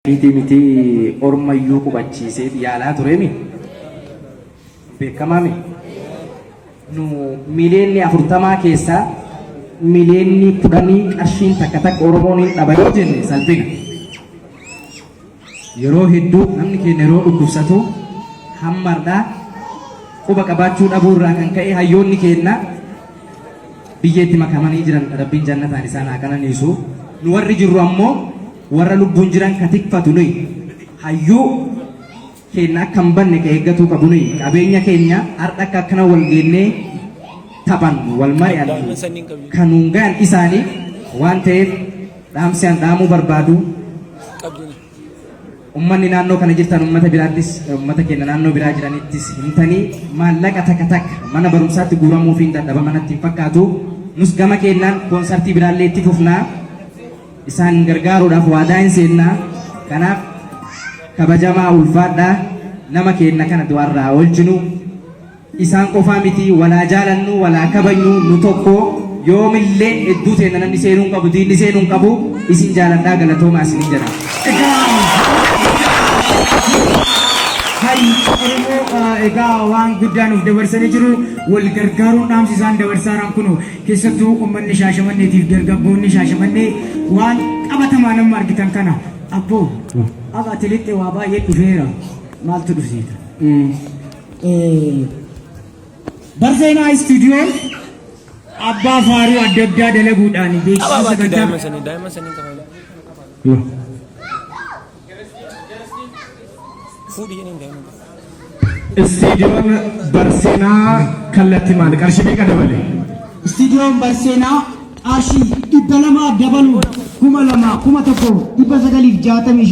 Miti miti ormayyuu qubachiisee yaalaa tureemi. Beekamaa mi? Nu miliyoonni 40 keessaa miliyoonni 10 qarshiin takka takka Oromoon hin dhaba yoo jenne salphina. Yeroo hedduu namni keenya yeroo dhukkubsatu hammardaa quba qabaachuu dhabuu irraa kan ka'e hayyoonni keenya biyyeetti makamanii jiran, Rabbiin jannataan isaan haa qananiisu. Nu warri jirru ammoo warra lubbuun jiran ka tikfatu nuyi. Hayyuu keenya akka hin banne ka eeggatuu qabu nuyi. Qabeenya keenya har'a akka akkana wal geennee taphannu, wal mari'annu kan nuun gahan isaanii waan ta'eef, dhaamsi an dhaamuu barbaadu, ummanni naannoo kana jirtan, ummata biraattis, ummata keenya naannoo biraa jiranittis himtanii, maallaqa takka takka mana barumsaatti guuramuu fi hin dadhaba manatti hin fakkaatu. Nus gama keenyaan koonsartii biraallee itti fufnaa, isaan gargaaruudhaaf waadaa hin seennaa. Kanaaf kabajamaa, ulfaadhaa, nama keenya kana du'arraa oolchinu. Isaan qofaa miti, walaa jaalannu, walaa kabajnu, nu tokko. Yoomillee hedduu teenna namni seenuu hin qabu, diinni seenuu hin qabu. Isin jaaladhaa, galatoomaa isinin jedha. Egaa hayyu Oromoo, egaa waan guddaa nuuf dabarsanii jiru. Wal gargaaruun dhaamsi isaan dabarsaa jiran kun, keessattuu uummanni Shaashamanneetiif dargaggoonni Shaashamannee waan qabatamaa nama argitan kana. Abboo, aba ati lixxe, waa baay'ee dhufeera. Maaltu dhufsiita? Barseenaa Istuudiyoon abbaa faaruu adda addaa dalaguudhaan beeksisa Qabaa sagantaa daa'ima sanii, daa'ima sanii qabaa. Fuudhi jedheen daa'ima. Istiidiyoon Barseenaa kallattii maali? Qarshii meeqa dabale? Istiidiyoon Barseenaa qarshii 200 dabaluun 2000, 1965.